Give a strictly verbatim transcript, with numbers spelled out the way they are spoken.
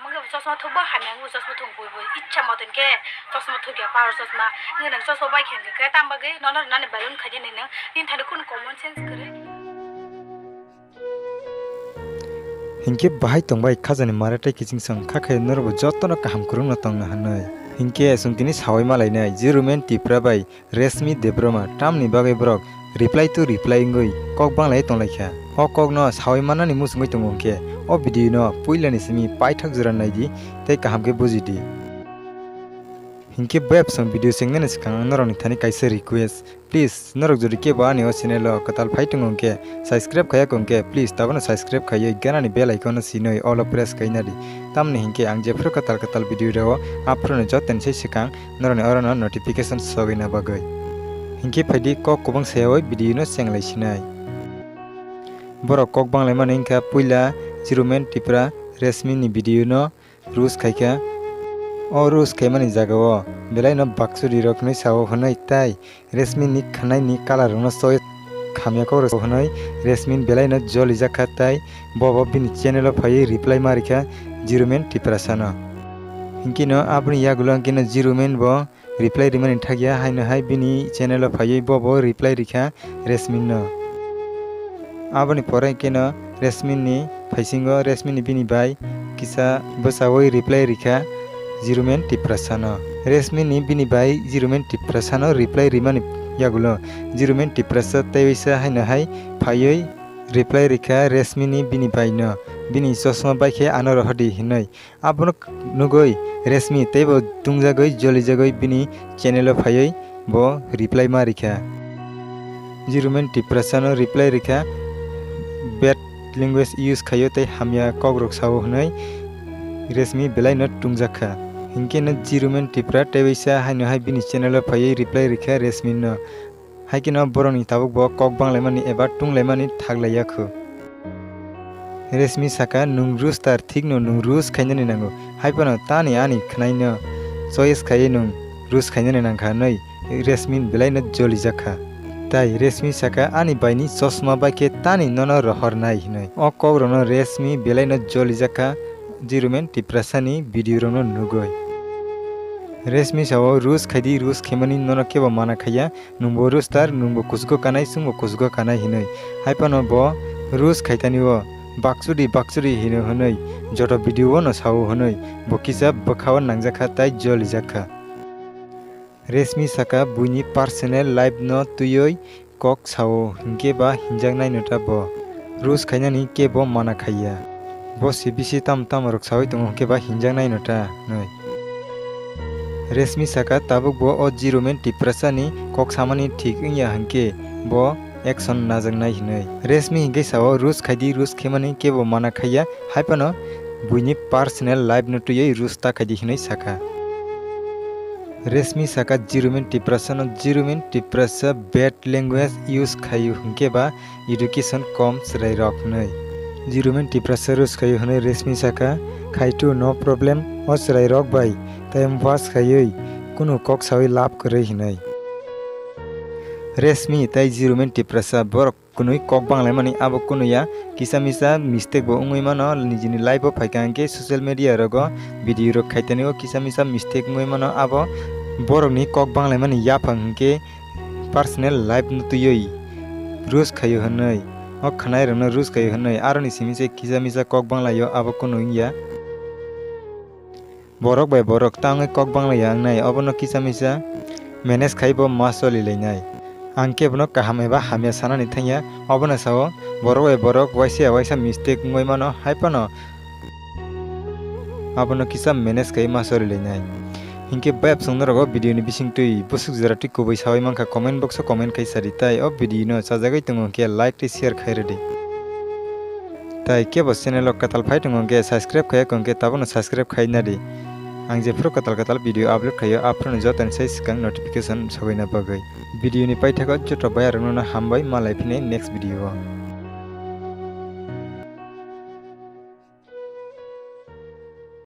Ang chosma thukba hamya, ang chosma thuk bui bui. Icha moton khe chosma thukya, power chosma. Nang chosma bai khe khe tam bagwi nono nani balloon khaidi nini. Nini thani kun common sense kwrwi. Hinkhe bahai tongbai khajani mare tei kiching song kha khe norokbo jotono kaham kwrwngno tongna hwnwi. Hinkhe chwng tini sawi malainai Jirumen Tipra bai Reshmi Debbarma tamni bagwi borok reply to reply wngwi kok banglai tonglaikha. O kokno sawi mannani muchungwi tongo hinkhe o video no puilani simi paithak jora naidi tei kaham khe bujidi. Hinkhe bebsong video chengnani swkang ang norokni thani kaisa request. Please, norok jodi kebo ani o channel o kwtal phai tongo hinkhe, subscribe khaiya kho hinkhe, please, tabukno subscribe khaiwi ganani bell icon no sinwi all o press khaina di. Tamni hinkhe ang jephru kwtal kwtal video reo upload no jotoni sai swkang norokni orono notification sogwina bagwi. Hinkhe phaidi kok kwbang sayawi video no chenglai sinai. Borok kok banglaimani wngkha puila Jirumen Tipra Reshmi ni video no roast khaikha. O roast khaimani jagao belaino baksuri rok hinwi sao hwnwi tai Reshmi ni khwnaini colour rokno choi khamya kok rok hwnwi Reshmi belaino jolijakha tai bobo bini channel o phaiwi reply ma rikha Jirumen Tiprasano. Hinkhe no aboni yagulo hinkhe no Jirumen bo reply rimani thakya haino hai bini channel o phaiwi bobo reply rikha Reshmi no. Aboni pore khe no Reshmi ni phaisingo Reshmi ni bini bai kisa bwchaui reply rikha Jirumen Tiprasano. Reshmi ni bini bai Jirumen Tiprasano reply rimani yagulo Jirumen Tiprasa tei waisa haino hai phaiwi reply rikha Reshmi ni bini bai no, bini chosma bai khe ano rohordi hinwi. Abono nugwi Reshmi teibo tungjagwi jolijagwi bini channel o phaiwi bo reply ma rikha. Jirumen Tiprasano reply rikha, bad language use khaio tei hamya kokrok sao hwnwi Reshmi belaino tungjakha. Hinkhe no Jirumen Tipra tei waisa haino hai bini channel o phaiwi reply rikha Reshmi no. Hai kheno borokni tabuk bo kok banglaimani eba tunglaimani thaglaiya khu. Reshmi saka, "Nwng roast tar, thikno nwng roast khainani nango. Hai phano tani ani khwnaino choice khaiwi nwng roast khainani nangkha," hwnwi Reshmi belaino jolijakha. Tai Reshmi saka, "Ani baini chosma bai khe tani nono rohornai," hwnwi. O kokrokno Reshmi belaino jolijakha. Jirumen Tiprasani video rokno nugwi. Reshmi sao, "Roast khaidi, roast khaimani nono kebo mana khaiya, nwngbo roast tar, nwngbo kuchugo kanai, chwngbo kuchugo kanai," hinwi. Hai phano bo roast khaitani o, "Bakchudi, bakchudi," hino hwnwi, joto video o no sao hwnwi, bo kisa bwkhao nangjakha tai jolijakha. Reshmi saka, buini personal life no twiwi kok sao, hinkhe ba hinjaknai no ta bo. Roast khainani kebo mana khaiya. Bo se bisi tamo tamo rok saui tongo, hinkhe ba hinjaknai no ta, hwnwi. Reshmi saka, tabuk bo o Jirumen Tiprasani kok samani thik wngya hinkhe bo action najaknai hinwi. Reshmi hinkhe sao, "Roast khaidi, roast khaimani kebo mana khaiya, hai phano buini personal life no twiwi roast ta khaidi," hinwi saka. Reshmi saka, "Jirumen Tiprasano, Jirumen Tiprasa bad language use khaio hinkhe ba education kom chwrairok," hwnwi. Jirumen Tiprasa roast khaio hwnwi Reshmi saka, "Khaitu no problem, o chwrairok bai time pass khaiwi kunu kok saui lab kwrwi," hwnwi. Reshmi tai Jirumen Tiprasa borok kwnwi kok banglaimani abo kunu ya, kisa misa mistake bo wngwi mano, nijini life o phaikha hinkhe social media rogo video rok khaitani o kisa misa mistake wngwi mano, abo borokni kok banglaimani yaphang hinkhe personal life no twiwi roast khaio hwnwi, o khwnairokno roast khaio hwnwi, aroni simi se kisa misa kok banglaio abo kunu wngya. Borok bai borok ta wngwi kok banglaiya wngnai, obono kisa misa manage khai bo ma choli lainai. Ang kebono kaham eba hamya sanani thangya, obono sao borok bai borok waisa ya waisa mistake wngwi mano, hai phano abono kisa manage khai ma choli lainai. Hinkhe bayap chwng norok o video ni bisingtwi bwswk jora twi kubui saui mankha, comment box o comment khai sadi, tai o video no chajagwi tongo hinkhe like tei share khai rwdi. Tai kebo channel o kwtal phai tongo hinkhe subscribe khaiya hinkhe tabukno subscribe khai nadi. Ang jephuru kwtal kwtal video upload khaio, aphuru jotoni sai swkang notification sogwina bagwi. Video ni paithago joto bayarokno hambai, malai phini next video o.